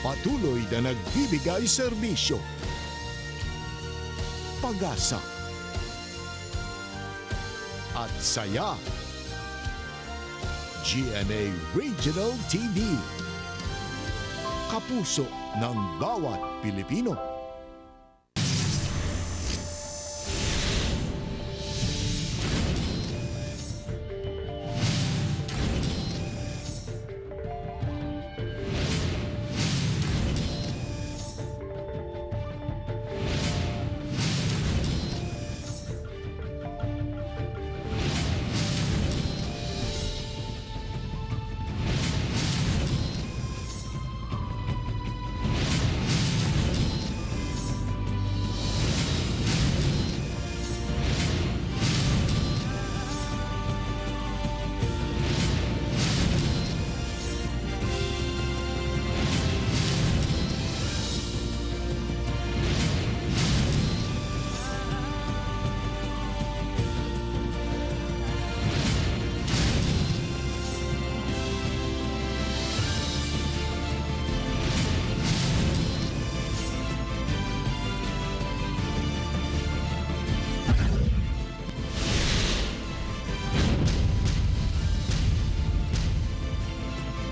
Patuloy na nagbibigay serbisyo, pag-asa, at saya. GMA Regional TV. Kapuso ng bawat Pilipino.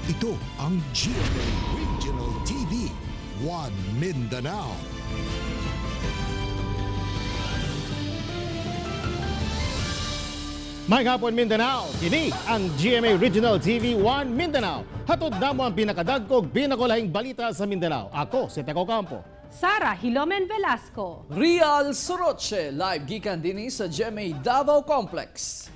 Ito ang GMA Regional TV, One Mindanao. May hapon, Mindanao, kini ang GMA Regional TV 1 Mindanao. Hatod namo ang pinakadagkog, pinakulahing balita sa Mindanao. Ako si Teco Campo. Sara Hilomen Velasco. Real Soroche, live gikan dinhi sa GMA Davao Complex.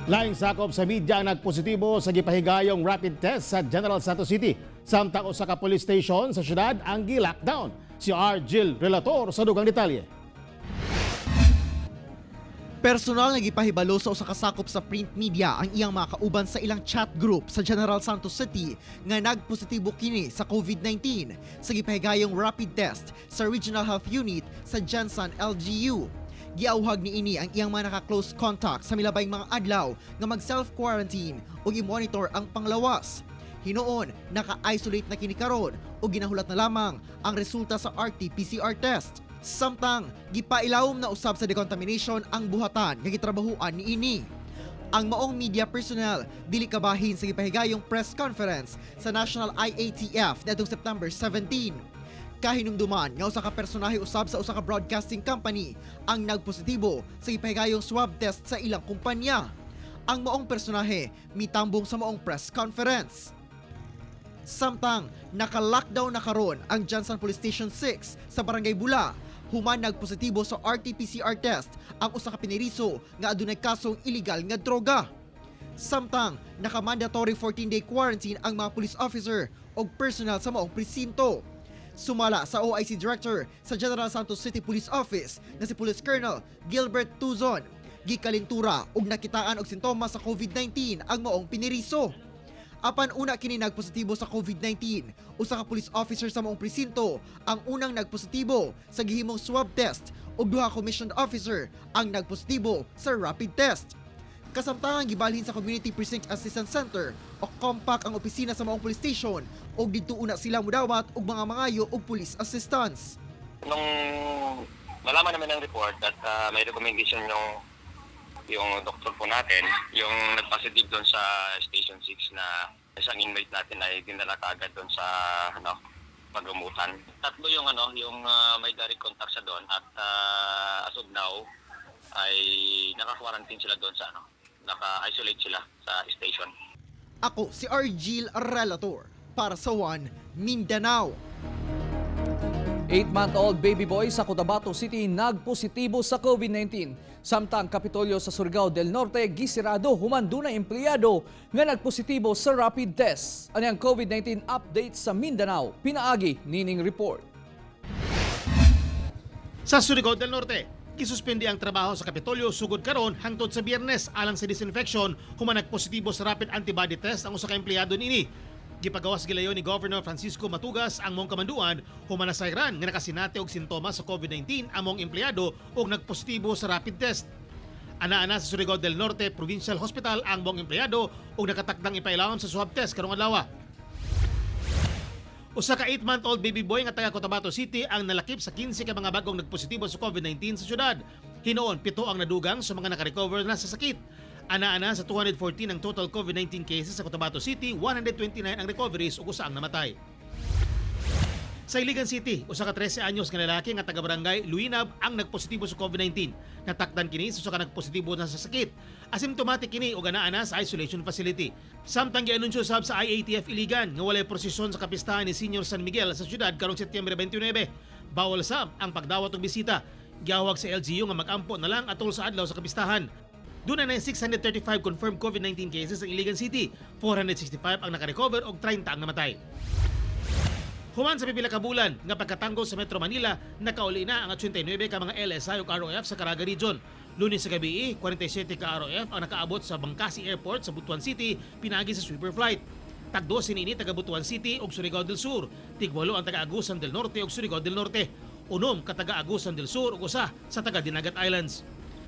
Laing sakop sa media ang nagpositibo sa gipahigayong rapid test sa General Santos City. Samtang usa ka police station sa syudad ang gi-lockdown. Si R. Jill Relator sa dugang detalye. Personal nga gipahibalo sa usa ka sakop sa print media ang iyang mga kauban sa ilang chat group sa General Santos City nga nagpositibo kini sa COVID-19 sa gipahigayong rapid test sa Regional Health Unit sa Jensen LGU. Giawhag niini ang iyang mga naka-close contact sa milabayng mga adlaw nga mag self-quarantine ug i-monitor ang panglawas. Hinuon, naka-isolate na kini karon ug ginahulat na lamang ang resulta sa RT-PCR test. Samtang, gipailawom na usab sa decontamination ang buhatan nga gitrabahuan niini. Ang maong media personnel dili kabahin sa gipahigayong press conference sa National IATF niadtong September 17. Kahinumduman nga usa ka personahe usab sa usa ka broadcasting company ang nagpositibo sa gipahigayong swab test sa ilang kumpanya. Ang maong personahe mitambong sa maong press conference. Samtang, naka-lockdown na karon ang Johnson Police Station 6 sa Barangay Bula. Human nagpositibo sa RT-PCR test ang usa ka piniriso nga adunay kasong illegal nga droga. Samtang, naka-mandatory 14-day quarantine ang mga police officer og personnel sa maong presinto. Sumala sa OIC Director sa General Santos City Police Office na si Police Colonel Gilbert Tuzon, gikalintura og nakitaan og sintomas sa COVID-19 ang maong piniriso. Apan una kini nagpositibo sa COVID-19, usa ka police officer sa maong presinto ang unang nagpositibo sa gihimong swab test ug duha commissioned officer ang nagpositibo sa rapid test. Kasamtangang gibalhin sa Community Precinct Assistance Center o compact ang opisina sa maong police station ug didto una sila mudawat og mga mangayo og police assistance. Nung malaman namin ng report at may recommendation yung doktor po natin, yung nag-positive doon sa Station 6 na isang inmate natin ay dinala kaagad doon sa ano pagumutan. Tatlo yung ano, yung may direct contact sa doon at as of now ay naka-quarantine sila doon sa ano, naka-isolate sila sa station. Ako si Argil Relator para sa One Mindanao. 8-month-old baby boy sa Cotabato City nagpositibo sa COVID-19. Samtang Kapitolyo sa Surigao del Norte gisirado human dunay empleyado nga nagpositibo sa rapid test. Ani ang COVID-19 update sa Mindanao? Pinaagi nining report. Sa Surigao del Norte, gisuspende ang trabaho sa Kapitolyo sugod karon hangtod sa Biyernes alang sa disinfection human nagpositibo sa rapid antibody test ang usa ka empleyado niini. Gipagawas gilayon ni Governor Francisco Matugas ang mong kamanduan human nasayran nga nakasinati og sintomas sa COVID-19 ang mong empleyado og nagpositibo sa rapid test. Ana-ana sa Surigao del Norte Provincial Hospital ang buong empleyado ug nakatakdang ipailawom sa swab test karong adlaw. Usa ka 8-month-old baby boy nga taga Cotabato City ang nalakip sa 15 ka mga bagong nagpositibo sa COVID-19 sa syudad. Hinuon, 7 ang nadugang sa mga nakarecover na sa sakit. Ana-ana sa 214 ang total COVID-19 cases sa Cotabato City, 129 ang recoveries ug usa ang namatay. Sa Iligan City, usa ka 13 anyos nga lalaki nga taga barangay Luinab ang nagpositibo sa COVID-19. Natakdan kini sa usa ka nagpositibo na sa sakit. Asymptomatic kini ug ana-ana sa isolation facility. Samtang gianunsyo sab sa IATF Iligan nga walay prosesyon sa kapistahan ni Senior San Miguel sa syudad karong Setyembre 29. Bawal sab ang pagdawat og bisita. Giawag sa LGU nga magampo na lang atol sa adlaw sa kapistahan. Duna na 635 confirmed COVID-19 cases ang Iligan City, 465 ang nakarecover ug 30 ang namatay. Human sa pipila ka bulan nga pagkatanggol sa Metro Manila, nakauli na ang 89 ka mga LSI ug ROF sa Caraga Region. Lunes sa gabi, 47 ka ROF ang nakaabot sa Bangkasi Airport sa Butuan City pinaagi sa sweeper flight. Tag 12 niini taga Butuan City ug Surigao del Sur, tig-8 ang taga Agusan del Norte ug Surigao del Norte, 6 ka taga Agusan del Sur ug usa sa taga Dinagat Islands.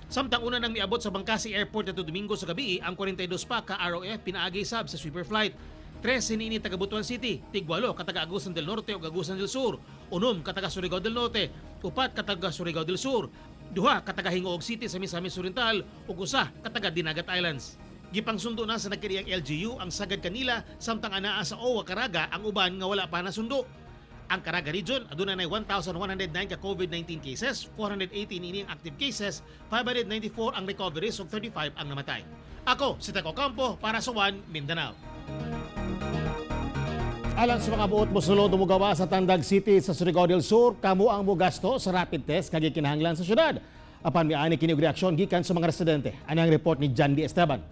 Samtang una nang miabot sa Bangkasi Airport adto Domingo sa gabi, ang 42 pa ka ROF pinaagi sab sa sweeper flight. 13 niini taga Butuan City, tig-8 ka taga Agusan del Norte ug Agusan del Sur, 6 ka taga Surigao del Norte, 4 ka taga Surigao del Sur, 2 ka taga Gingoog City sa Misamis Oriental ug usa ka taga Dinagat Islands. Gipangsundo na sa nagkadiyang LGU ang sagad kanila, samtang anaa sa OWA Caraga ang uban nga wala pa nasundo. Ang Caraga Region aduna nay 1,109 ka COVID-19 cases, 418 ini ang active cases, 594 ang recoveries ug 35 ang namatay. Ako si Taco Campo para sa One Mindanao. Alang sa mga buot mosulod o mugawas sa Tandag City sa Surigao del Sur, kamo ang mugasto sa rapid test nga gikinahanglan sa syudad. Apan miani kini og reaksyon gikan sa mga residente. Ani ang report ni Jandy Esteban.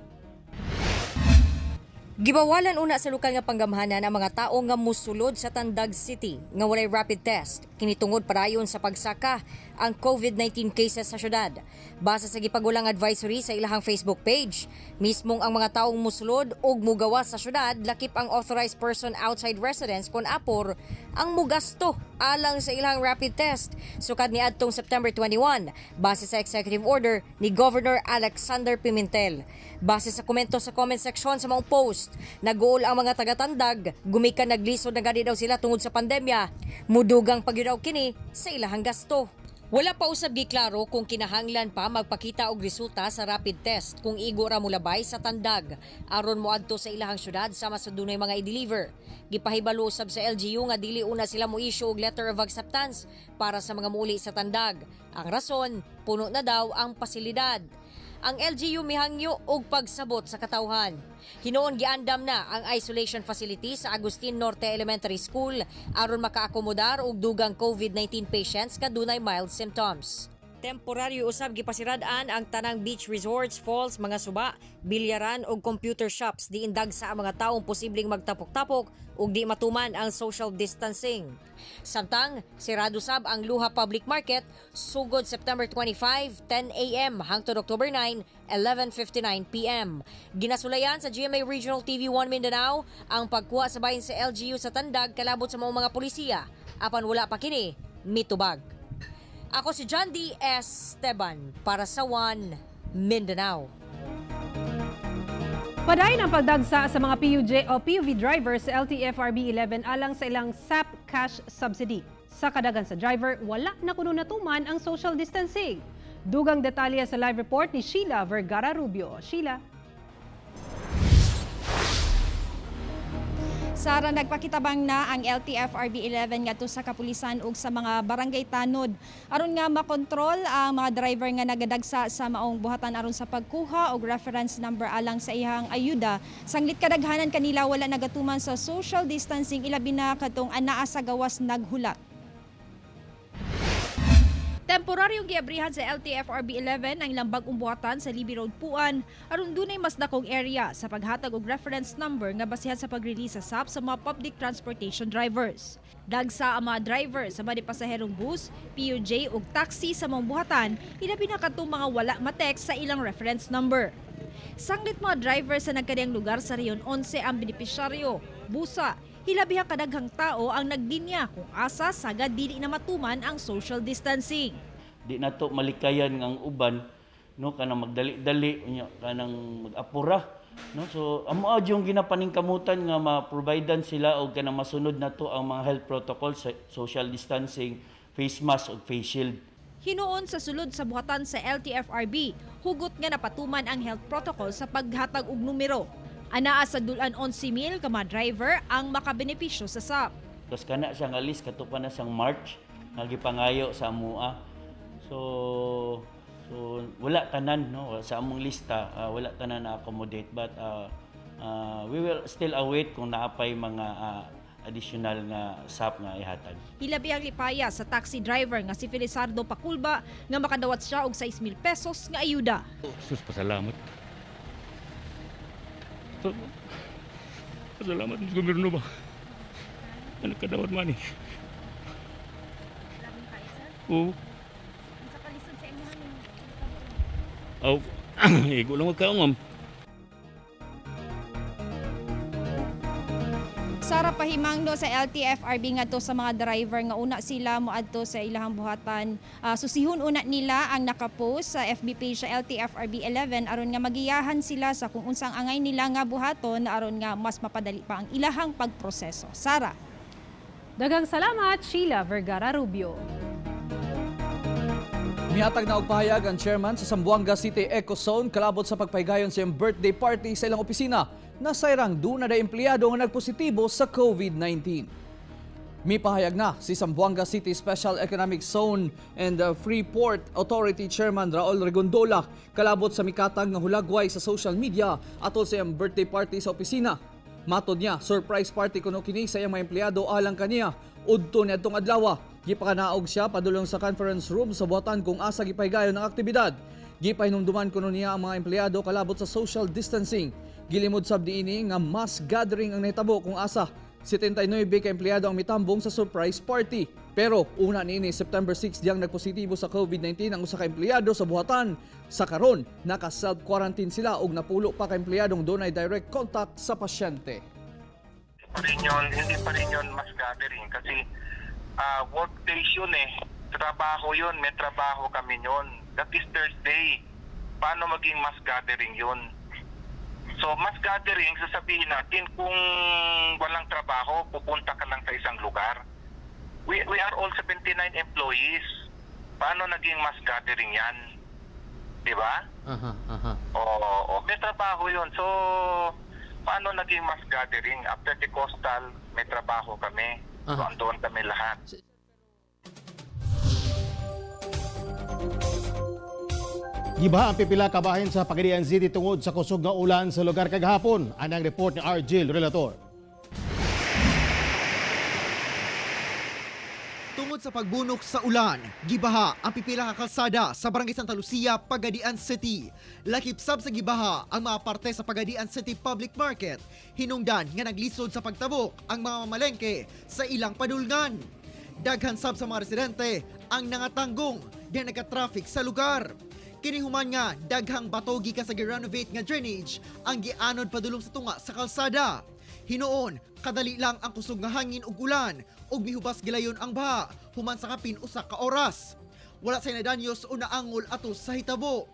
Gibawalan una sa lokal nga panggamhanan ang mga tao nga musulod sa Tandag City nga walay rapid test. Kini tungod padayon sa pagsaka ang COVID-19 cases sa syudad. Base sa gipagulang advisory sa ilahang Facebook page, mismong ang mga taong musulod og mugawas sa syudad, lakip ang authorized person outside residence kon apor, ang mugasto alang sa ilang rapid test sukad niadtong September 21, base sa executive order ni Governor Alexander Pimentel. Base sa komento sa comment section sa maong post, nag-uol ang mga taga-Tandag, gumikan naglisod na gani daw sila tungod sa pandemya. Mudugang pa gyud daw kini sa ilahang gasto. Wala pa usab giklaro kung kinahanglan pa magpakita og resulta sa rapid test kung igo ra molabay sa Tandag aron moadto sa ilahang syudad sama sa dunay mga i-deliver. Gipahibalo usab sa LGU nga dili una sila mo issue og letter of acceptance para sa mga muuli sa Tandag. Ang rason, puno na daw ang pasilidad. Ang LGU mihangyo og pagsabot sa katawhan. Hinuon giandam na ang isolation facility sa Agustin Norte Elementary School aron makaakomodar og dugang COVID-19 patients kadunay mild symptoms. Temporaryo usab gipasirad-an ang tanang beach resorts, falls, mga suba, bilyaran ug computer shops diin dagsa ang mga taong posibleng magtapok-tapok ug di matuman ang social distancing. Samtang sirado sab ang Luha Public Market sugod September 25, 10 a.m. hangtod October 9, 11:59 p.m. Ginasulayan sa GMA Regional TV 1 Mindanao ang pagkuha sa bahin sa LGU sa Tandag kalabot sa mga polisiya, apan wala pa kini mitubag. Ako si John D. Esteban para sa One Mindanao. Padayon ang pagdagsa sa mga PUJ o PUV drivers sa LTFRB 11 alang sa ilang SAP cash subsidy. Sa kadaghan sa driver, wala na kuno natuman ang social distancing. Dugang detalye sa live report ni Sheila Vergara Rubio. Sheila. Sara, nagpakitabang na ang LTFRB 11 ngadto sa kapulisan ug sa mga barangay tanod aron nga makontrol ang mga driver nga nagadagsa sa maong buhatan aron sa pagkuha og reference number alang sa iyang ayuda. Sanglit kadaghanan kanila wala nagatuman sa social distancing, ilabi na katong anaa sa gawas naghulat. Temporaryong giabrihan sa LTFRB 11 ang ilang bag-ong buhatan sa Libby Road, Puan, aron dunay mas dakong area sa paghatag og reference number nga basihan sa pag-release sa SAP sa mga public transportation drivers. Dagsa ang mga driver sa mga pasaherong bus, PUJ ug taxi sa mga buhatan, ilabi na kadtong mga wala ma-text sa ilang reference number. Sanglit mga driver sa nagkadiyang lugar sa Region 11 ang benepisyaryo, busa, hilabihang kadaghang tao ang naglinya kung asa sagad dili na matuman ang social distancing. Di nato malikayan nga ang uban no, kanang magdali-dali unya kanang mag-apura, no. So amo yung ginapaningkamutan nga ma-providean sila og kanang masunod nato ang mga health protocols, social distancing, face mask ug face shield. Hinuon sa sulod sa buhatan sa LTFRB, hugot nga napatuman ang health protocol sa paghatag og numero. Anaa sa dulan 11,000 ka mga driver ang makabenepisyo sa SAP. Tapos kana siya nga list kato pa na siyang March nga gipangayo sa amoa. So wala tanan, no, sa among lista, wala tanan na accommodate, but we will still await kung naapay mga additional nga SAP nga ihatag. Hilabi ang lipaya sa taxi driver nga si Felizardo Paculba nga makadawat siya og 6,000 pesos nga ayuda. Sus, pasalamat. So, pasalamat sa gobyerno ba? Ano kadawat man eh. Oo. Aw, igo lang magkaon, ma'am. Sara, pahimangno sa LTFRB ngadto sa mga driver nga una sila moadto sa ilahang buhatan. Susihon una nila ang nakapost sa FB page sa LTFRB 11 aron nga magiyahan sila sa kung unsang angay nila nga buhaton aron nga mas mapadali pa ang ilahang pagproseso. Sara. Daghang salamat, Sheila Vergara Rubio. Mihatag na og pahayag ang chairman sa Zamboanga City Eco Zone kalabot sa pagpahigayon sa iyang birthday party sa ilang opisina na sayrang duna na empleyado nga nagpositibo sa COVID-19. Mipahayag na si Zamboanga City Special Economic Zone and Freeport Authority Chairman Raul Regondola kalabot sa mikatag nga hulagway sa social media atol sa iyang birthday party sa opisina. Matod niya, surprise party kuno kini sa iyang mga empleyado alang kaniya udto niadtong adlaw. Gipakanaog siya padulong sa conference room sa buhatan kung asa gipahigayon ang aktibidad. Gipahinumduman kuno niya ang mga empleyado kalabot sa social distancing. Gilimod sab niini nga mass gathering ang nahitabo kung asa 79 ka empleyado ang mitambong sa surprise party. Pero una niini September 6 diyang nagpositibo sa COVID-19 ang usa ka empleyado sa buhatan. Sa karon, naka self-quarantine sila ug napulo pa ka empleyadong dunay direct contact sa pasyente. Pa rin yun, hindi pa rin yun mass gathering kasi work days yun eh. Trabaho yun, may trabaho kami yun. That is Thursday. Paano maging mass gathering yun? So mass gathering, sasabihin natin kung walang trabaho, pupunta ka lang sa isang lugar. We are all 79 employees. Paano naging mass gathering yan? Di ba? Aha. Oo, may trabaho yun. So, paano naging mass gathering? After the coastal, may trabaho kami. So, andoon kami lahat. Gibaha ang pipila ka bahin sa Pagadian City tungod sa kusog nga ulan sa lugar kagahapon. Anang report ni RJ Relator. Tungod sa pagbunok sa ulan, gibaha ang pipila ka kalsada sa Barangay Santa Lucia, Pagadian City. Lakip sab sa gibaha ang mga parte sa Pagadian City Public Market. Hinungdan nga naglisod sa pagtabok ang mga mamalengke sa ilang padulngan. Daghan sab sa mga residente ang nangatanggong di nagka-traffic sa lugar. Kini human nga daghang bato gikan sa gi-renovate nga drainage ang gianod padulong sa tunga sa kalsada. Hinuon, kadali lang ang kusog nga hangin ug ulan ug mihubas gilayon ang baha human sa kapin usa ka oras. Wala say nadanyos o naangol ato sa hitabo.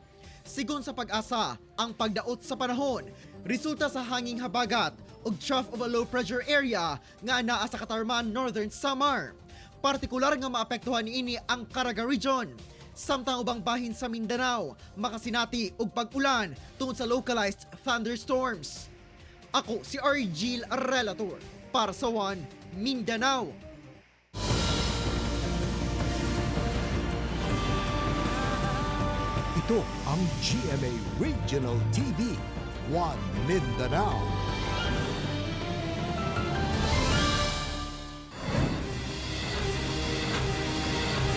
Sigon sa Pag-asa, ang pagdaot sa panahon resulta sa hanging habagat ug trough of a low pressure area nga anaa sa Katarman, Northern Samar. Partikular nga maapektuhan niini ang Caraga Region. Samtang ubang bahin sa Mindanao, makasinati og pag-ulan tungod sa localized thunderstorms. Ako si Argil Relator para sa One Mindanao. Ito ang GMA Regional TV, One Mindanao.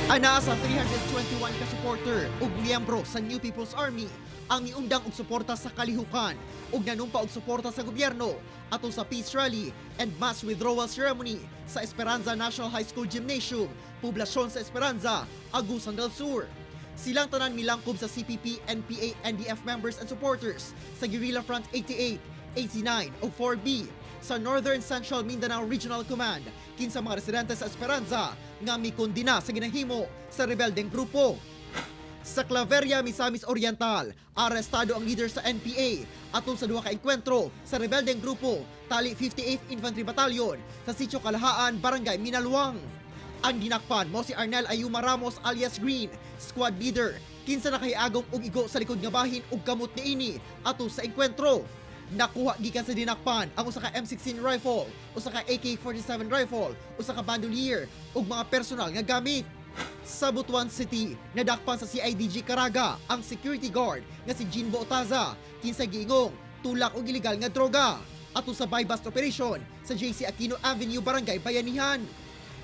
Anaa sa 321 ka supporter ug miyembro sa New People's Army ang miundang og suporta sa kalihukan ug nanumpa og suporta sa gobyerno atol sa peace rally and mass withdrawal ceremony sa Esperanza National High School Gymnasium, poblasyon sa Esperanza, Agusan del Sur. Silang tanan milangkob sa CPP, NPA, NDF members and supporters sa Guerrilla Front 88, 89 o 4B sa Northern Central Mindanao Regional Command kinsa mga residente sa Esperanza nga mikondina sa ginahimo sa rebeldeng grupo. Sa Claveria, Misamis Oriental, arestado ang leader sa NPA atol sa duha ka engkwentro sa rebeldeng grupo Tali 58th Infantry Battalion sa Sitio Kalahaan, Barangay Minalwang. Ang dinakpan mo si Arnel Ayuma Ramos alias Green, squad leader, kinsa nakahiagom og igo sa likod nga bahin ug kamot niini atol sa engkwentro. Nakuha gikan sa dinakpan ang usa ka M16 rifle, usa ka AK-47 rifle, usa ka bandolier ug mga personal nga gamit. Sa Butuan City, nadakpan sa CIDG Caraga ang security guard nga si Jinbo Otaza, kinsa giingong tulak og ilegal nga droga. Ato sa buy-bust operation sa JC Aquino Avenue, Barangay Bayanihan.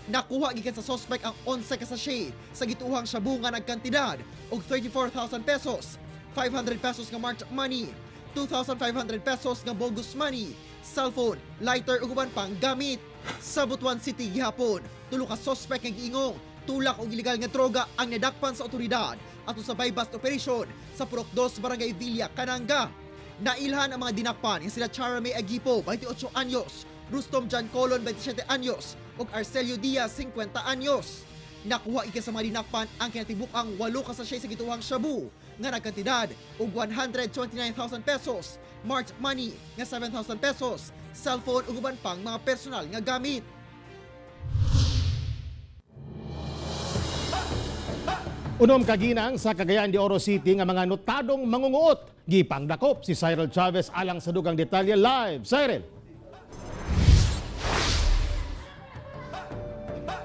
Nakuha gikan sa suspect ang 11 ka sachet sa gituohang shabu nga nagkantidad og 34,000 pesos, 500 pesos nga marked money, 2,500 pesos nga bogus money, cellphone, lighter ug uban pang gamit. Sa Butuan City gihapon, tulo ka suspect nga giingong tulak og ilegal nga droga ang nadakpan sa otoridad ato sa buy-bust operation sa Purok 2, Barangay Villa, Kananga. Nailhan ang mga dinakpan nga sila Charame Agipo, 28 anyos, Rustom John Colon, 27 anyos, ug Arcelio Diaz, 50 anyos. Nakuha gikan sa mga dinakpan ang kinatibuk-ang 8 ka sachet sa gituohang shabu nga nagkantidad og 129,000 pesos, marked money nga 7,000 pesos, cellphone ug uban pang mga personal nga gamit. 6 ka ginang sa Cagayan de Oro City nga mga notadong mangunguot. Gipangdakop si Cyril Chavez alang sa dugang detalye live. Cyril.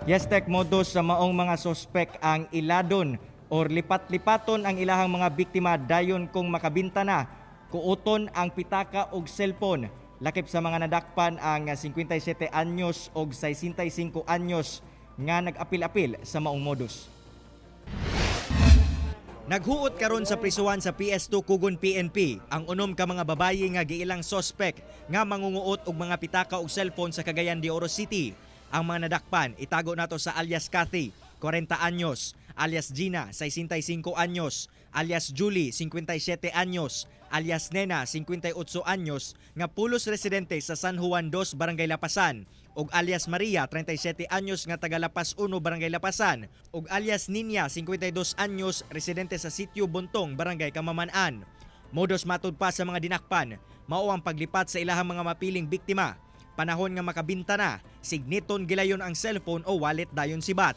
Yes, Tek, modus sa maong mga sospek ang iladon or lipat-lipaton ang ilahang mga biktima dayon kung makabinta na, kuuton ang pitaka og cellphone. Lakip sa mga nadakpan ang 57 anyos og 65 anyos nga nag-apil-apil sa maong modus. Naghuot karon sa prisuan sa PS2 Kugon PNP ang 6 ka mga babayi nga giilang sospek nga mangunguot og mga pitaka og cellphone sa Cagayan de Oro City. Ang mga nadakpan itago nato sa alias Cathy, 40 anyos, alias Gina, 65 anyos, alias Julie, 57 anyos, alias Nena, 58 anyos, nga pulos residente sa San Juan 2, Barangay Lapasan, ug alias Maria, 37 anyos, nga taga Lapas 1, Barangay Lapasan, ug alias Ninya, 52 anyos, residente sa Sitio Buntong, Barangay Kamaman-an. Modus matud pa sa mga dinakpan, mao ang paglipat sa ilahang mga mapiling biktima. Panahon nga makabinta na, signiton gilayon ang cellphone o wallet dayon sibat.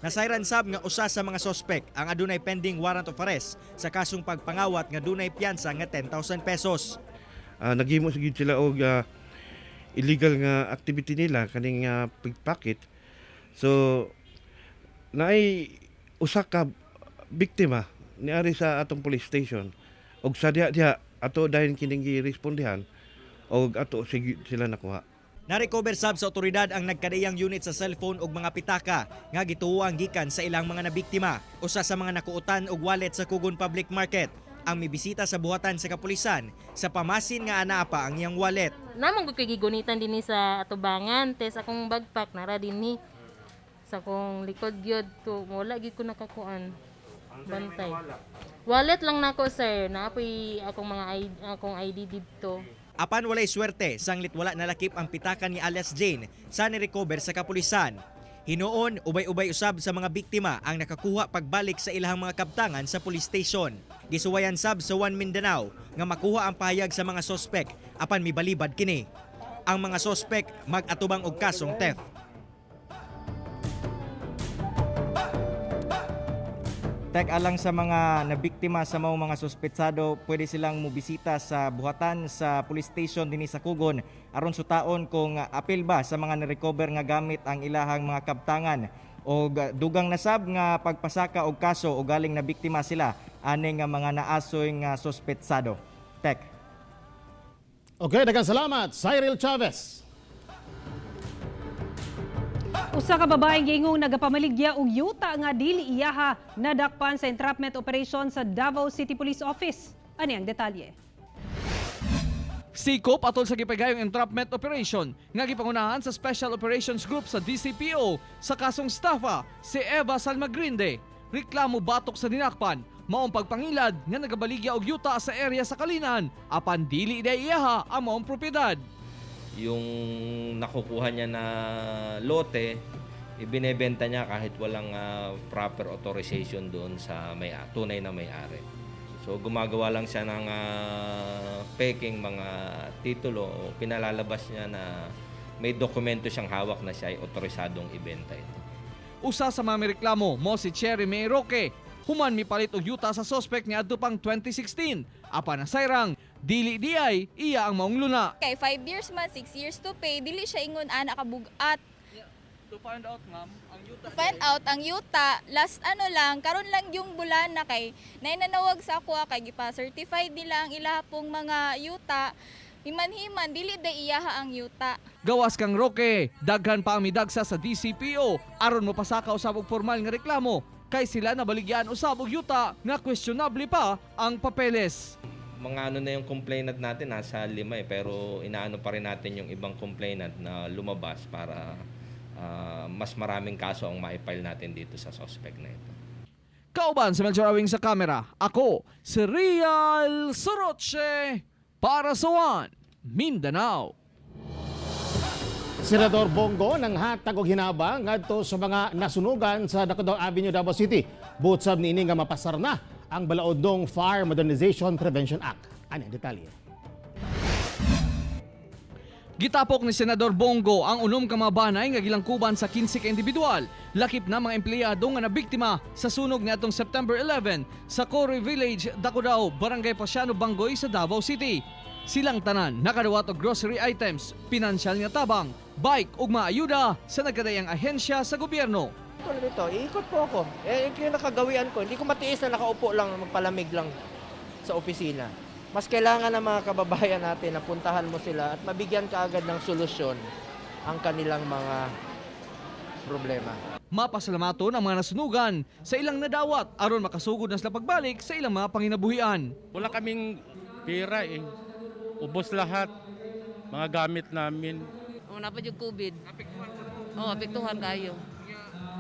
Nasayran sab nga usa sa mga sospek ang adunay pending warrant of arrest sa kasong pagpangawat nga dunay piyansa nga 10,000 pesos. Naghimo sa gid sila og illegal nga activity nila kaning pickpocket. So naay usa ka biktima niari sa atong police station og sa diha diha ato dayon kining girespondehan og ato sila nakuha. Narecover sab sa otoridad ang nagkadiyang unit sa cellphone ug mga pitaka nga gituoang gikan sa ilang mga nabiktima. Usa sa mga nakuutan og wallet sa Kugon Public Market ang mibisita sa buhatan sa kapulisan sa pamasin nga anaa pa ang iyang wallet. Namang gud ko'y gigunitan dinhi sa atubangan, tes akong bagpack nara dinhi. Sa akong likod gyud to wala gyud ko nakakuan. Bantay. Wallet lang nako sir, naapoy akong mga ID, akong ID didto. Apan walay swerte, sanglit wala nalakip ang pitaka ni alias Jane sa nirecover sa kapulisan. Hinuon, ubay-ubay usab sa mga biktima ang nakakuha pagbalik sa ilahang mga kabtangan sa police station. Gisuwayan sab sa One Mindanao nga makuha ang pahayag sa mga sospek apan mibalibad kini. Ang mga sospek mag-atubang og kasong theft. Tek, alang sa mga nabiktima sa maong mga suspetsado, pwede silang mobisita sa buhatan sa police station dinhi sa Kugon aron sutaon kung apil ba sa mga na-recover nga gamit ang ilahang mga kabtangan og dugang nasab nga pagpasaka og kaso o galing na biktima sila ani nga mga naasoy nga suspetsado. Tek. Okay, daghang salamat, Cyril Chavez. Usa ka babaeng giingong nagapamaligya og yuta nga dili iyaha nadakpan sa entrapment operation sa Davao City Police Office. Ani ang detalye. Sikop atol sa gipagayong entrapment operation nga gipangunahan sa Special Operations Group sa DCPO sa kasong staffa si Eva Salmagrinde. Reklamo batok sa dinakpan, maong pagpangilad nga nagabaligya og yuta sa area sa Kalinan apan dili iday iyaha ang maong propiedad. Yung nakukuha niya na lote Ibinebenta niya kahit walang proper authorization doon sa may tunay na may-ari. So gumagawa lang siya ng peking mga titulo o pinalalabas niya na may dokumento siyang hawak na siya ay otorisadong ibenta ito. Usa sa mga mireklamo mo si Cherry May Roque. Human mipalit og yuta sa sospek niadto pang 2016. Apan nasayrang dili diay iya ang maong luna. Kay 5 years man, 6 years to pay, dili siya ingon ana kabugat. To find out, ma'am, ang yuta To find out ang yuta, last ano lang, karon lang yung bulan na kay nainanawag sa ako kay gipa-certified nila ang ilaha pong mga yuta. Himan-himan dili da iyaha ang yuta. Gawas kang Roque, daghan pa ang midagsa sa DCPO aron mopasaka usab og formal nga reklamo kay sila nabaligyan usab og yuta nga questionable pa ang papeles. Mga ano na yung complainant natin, nasa 5 eh, pero inaano pa rin natin yung ibang complainant na lumabas para mas maraming kaso ang maipile natin dito sa suspect na ito. Kauban sa Melchor Awing sa kamera, ako si Real Soroche para sa One Mindanao. Senador Bongo nang hatag og hinabang ngadto sa mga nasunugan sa Dacudao Avenue, Davao City. Buot sab niini nga mapasar na ang balaodong Fire Modernization Prevention Act. Ani ang detalye. Gitapok ni Senador Bongo ang unom ka mga banay nga gilangkuban sa 15 ka individual, lakip na mga empleyado nga nabiktima sa sunog niadtong September 11 sa Coroy Village, Dacudao, Barangay Pasiano, Bangoy sa Davao City. Silang tanan nakaduwat og grocery items, pinansyal nga tabang, bike ug maayuda sa nagkadayang ahensya sa gobyerno. Tulad nito, iikot po ako. Eh, yung nakagawian ko, hindi ko matiis na nakaupo lang, magpalamig lang sa opisina. Mas kailangan ng mga kababayan natin na puntahan mo sila at mabigyan ka agad ng solusyon ang kanilang mga problema. Mapasalamaton ang mga nasunugan sa ilang nadawat aron makasugod na sila pagbalik sa ilang mga panginabuhian. Wala kaming pera eh. Ubos lahat. Mga gamit namin. Wala pa yung COVID. Oo, apektuhan kayo.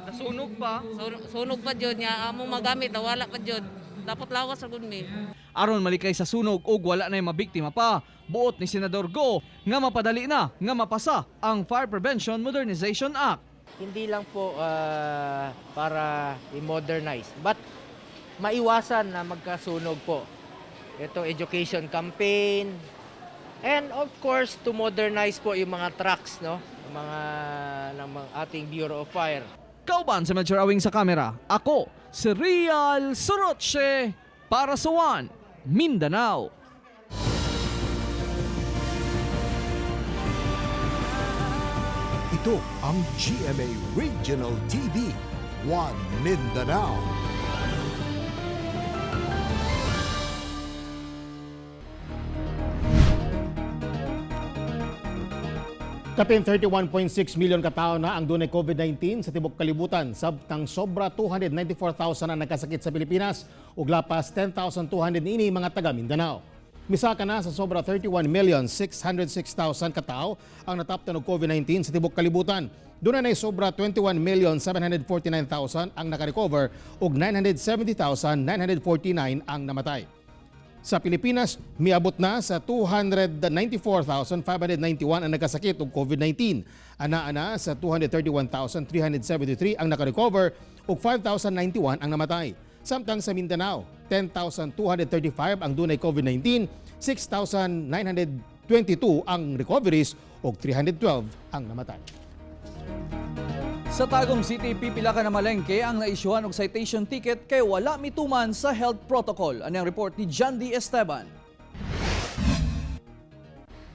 Nasunog pa? Sunog pa jud niya. Among magamit, nawala pa jud. Dapat lawas sa gud mi. Aron malikay sa sunog ug wala na mabiktima pa, buot ni Senador Go nga mapadali na nga mapasa ang Fire Prevention Modernization Act. Hindi lang po para i-modernize, but maiwasan na magkasunog po. Ito education campaign, and of course to modernize po yung mga trucks, no? Yung mga ng mga ating Bureau of Fire. Kauban sa Melchor Awing sa kamera, ako si Real Soroche para sa One Mindanao. Ito ang GMA Regional TV, One Mindanao. Kapin 31.6 milyon katao na ang dunay COVID-19 sa tibok kalibutan, sabtang sobra 294,000 ang nagkasakit sa Pilipinas ug lapas 10,200 niini mga taga Mindanao. Misaka na sa sobra 31,606,000 katao ang nataptan og COVID-19 sa tibok kalibutan. Dunay sobra 21,749,000 ang nakarecover ug 970,949 ang namatay. Sa Pilipinas, miabot na sa 294,591 ang nagkasakit og COVID-19. Ana-ana sa 231,373 ang nakarecover ug 5,091 ang namatay. Samtang sa Mindanao, 10,235 ang dunay COVID-19, 6,922 ang recoveries ug 312 ang namatay. Sa Tagum City, pipila ka na malengke ang naisyuhan og citation ticket kay wala mituman sa health protocol. Ano ang report ni John D. Esteban?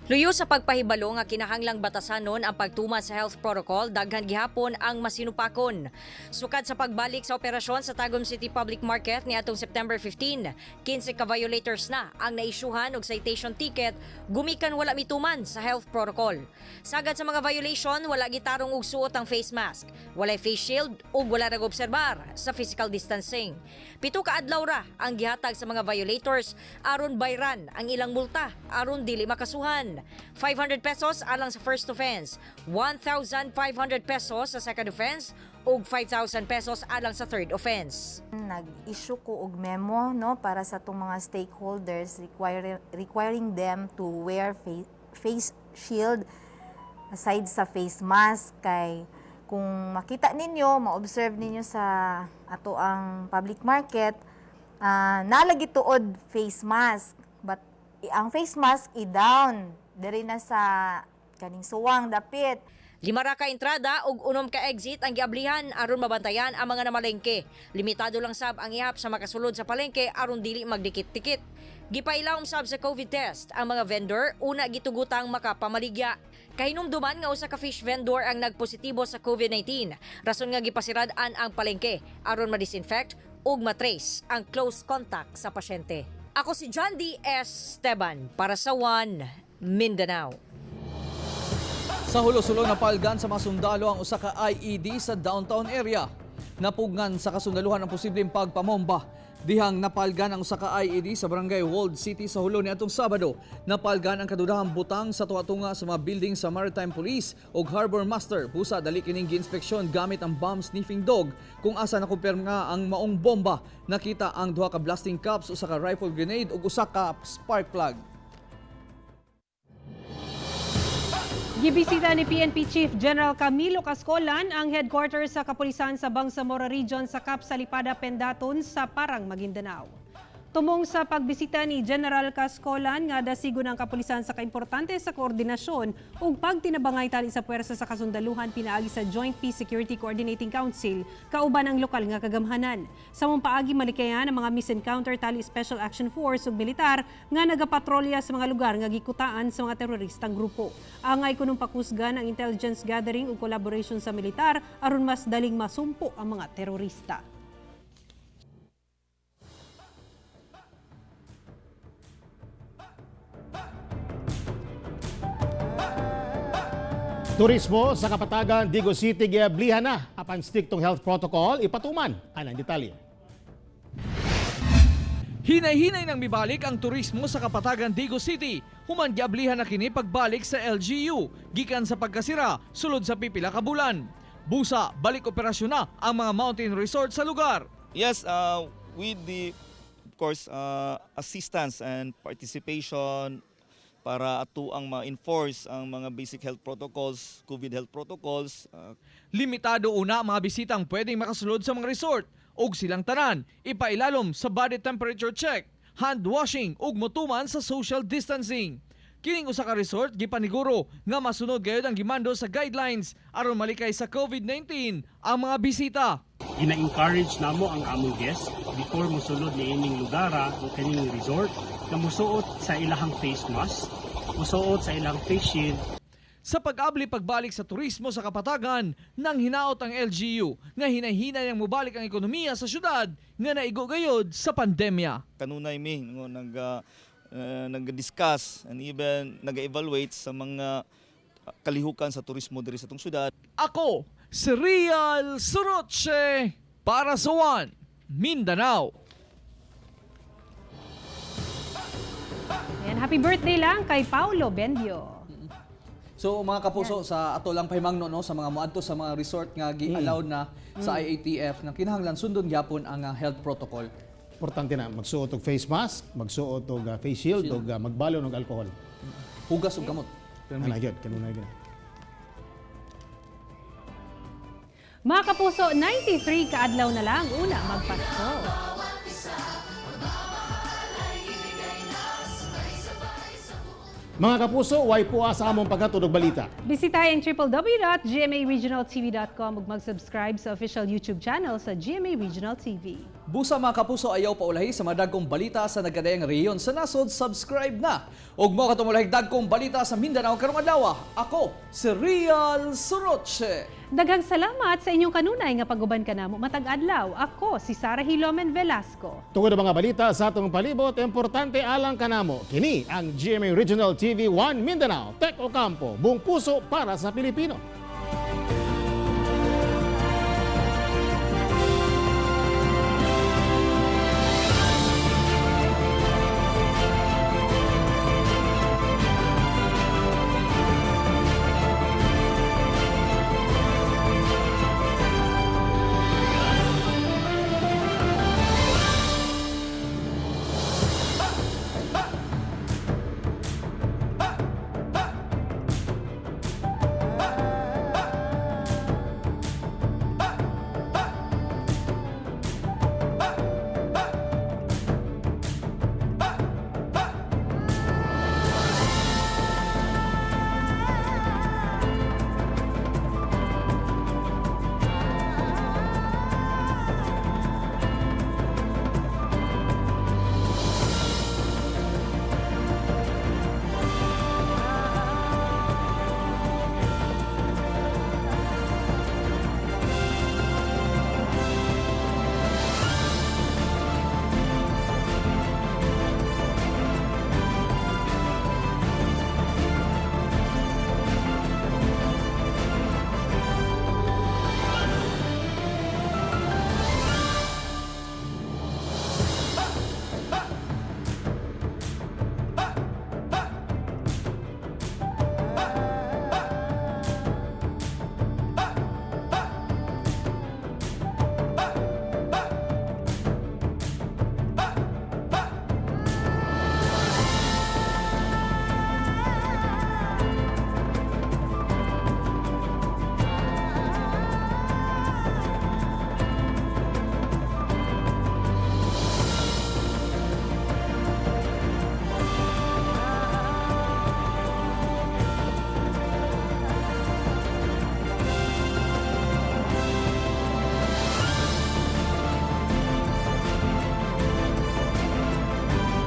Luyo sa pagpahibalo nga kinahanglang batasanon ang pagtuman sa health protocol, daghan gihapon ang masinupakon. Sukad sa pagbalik sa operasyon sa Tagum City Public Market niadtong September 15, 15 ka violators na ang naisyuhan og citation ticket gumikan wala mituman sa health protocol. Sagad sa mga violation, wala gitarong og suot ang face mask, walay face shield ug wala nag-obserbar sa physical distancing. 7 ka adlaw ra ang gihatag sa mga violators aron bayran ang ilang multa aron dili makasuhan. 500 pesos alang sa first offense, 1,500 pesos sa second offense ug 5,000 pesos alang sa third offense. Nag-issue ko og memo, no, para sa atong mga stakeholders requiring them to wear face shield aside sa face mask kay Kung makita ninyo, ma-observe ninyo sa ato ang public market, nalagi tuod face mask. But ang face mask i-down diri na sa kaning suwang dapit. 5 ra ka entrada ug 6 ka exit ang giablihan aron mabantayan ang mga namalengke. Limitado lang sab ang ihap sa makasulod sa palengke aron dili magdikit-dikit. Gipailawom sab sa COVID test ang mga vendor, una gitugutang makapamaligya. Kahinumduman nga usa ka fish vendor ang nagpositibo sa COVID-19. Rason nga gipasirad-an ang palengke aron ma-disinfect ug matrace ang close contact sa pasyente. Ako si John D. S. Esteban para sa One Mindanao. Sa Hulo-Sulo, napalgan sa mga sundalo ang usa ka IED sa downtown area. Napugngan sa kasundaluhan ang posibleng pagpamomba. Dihang napalgan ang usa ka IED sa barangay Walled City sa Hulo niadtong Sabado. Napalgan ang kadudahang butang sa tuwa-tunga sa mga building sa Maritime Police ug Harbor Master. Busa dali kining giinspeksyon gamit ang bomb sniffing dog kung asa nakumpirma nga ang maong bomba. Nakita ang duha ka blasting caps, usa ka rifle grenade ug usa ka spark plug. Gibisita ni PNP Chief General Camilo Cascolan ang headquarters sa kapulisan sa Bangsamoro Region sa Cap Salipada, Pendatun sa Parang, Maguindanao. Tumong sa pagbisita ni General Cascolan nga dasigo ng kapulisan sa kaimportante sa koordinasyon ug pagtinabangay tali sa puwersa sa kasundaluhan pinaagi sa Joint Peace Security Coordinating Council kauban ang lokal nga kagamhanan. Sa mong paagi malikayan ang mga misencounter tali Special Action Force ug militar nga nagapatrolya sa mga lugar nga gikutaan sa mga teroristang grupo. Angay kunong pakusgan ang intelligence gathering ug collaboration sa militar aron mas daling masumpo ang mga terorista. Turismo sa Kapatagan, Digos City giablihan na apan striktong health protocol ipatuman. Anang detalye. Hinay-hinay nang mibalik ang turismo sa Kapatagan, Digos City. Human giablihan na kini pagbalik sa LGU gikan sa pagkasira sulod sa pipila ka bulan. Busa, balik operasyon na ang mga mountain resort sa lugar. Yes, with the, of course, assistance and participation para ato ang ma-enforce ang mga basic health protocols, COVID health protocols. Limitado una ang mga bisitang pwedeng makasulod sa mga resort ug silang tanan ipailalom sa body temperature check, hand washing ug motuman sa social distancing. Kining usa ka resort gipaniguro nga masunod gayud ang gimando sa guidelines aron malikay sa COVID-19 ang mga bisita. Gina-encourage namo ang among guests before mosulod niining lugara o kining resort na musuot sa ilahang face mask, musuot sa ilang face shield. Sa pag-abli pagbalik sa turismo sa Kapatagan, nang hinaot ang LGU nga hinay-hinay ang mobalik ang ekonomiya sa syudad nga naigo gayod sa pandemya. Kanunay mi ngo nag-discuss and even nag-evaluate sa mga kalihukan sa turismo diri sa atong syudad. Ako, si Real Soroche para sa One Mindanao. And happy birthday lang kay Paulo Bendio. So mga kapuso, sa ato lang pahimangno no, sa mga moadto sa mga resort nga gi-allowed na sa IATF na kinahanglan sundon gyapon ang health protocol. Importante na magsuot og face mask, magsuot og face shield, og magbalon og alcohol. Hugas og kamot. Ana gyud, kanunay gyud. Mga kapuso, 93 kaadlaw na lang una magpasko. Mga kapuso, way po sa among paghatod og balita. Bisitahin www.gmaregionaltv.com ug mag-subscribe sa official YouTube channel sa GMA Regional TV. Busa mga kapuso, ayaw paulahi sa mga dagkong balita sa nagkadayang rehiyon sa nasod, subscribe na. Ug mo katong mulahig dagkong balita sa Mindanao karong adlaw. Ako si Real Soroche. Daghang salamat sa inyong kanunay nga pag-uban kanamo matag adlaw. Ako si Sara Hilomen Velasco. Tungod ang mga balita sa atong palibot, importante alang kanamo. Kini ang GMA Regional TV 1 Mindanao, Tek Ocampo, buong puso para sa Pilipino.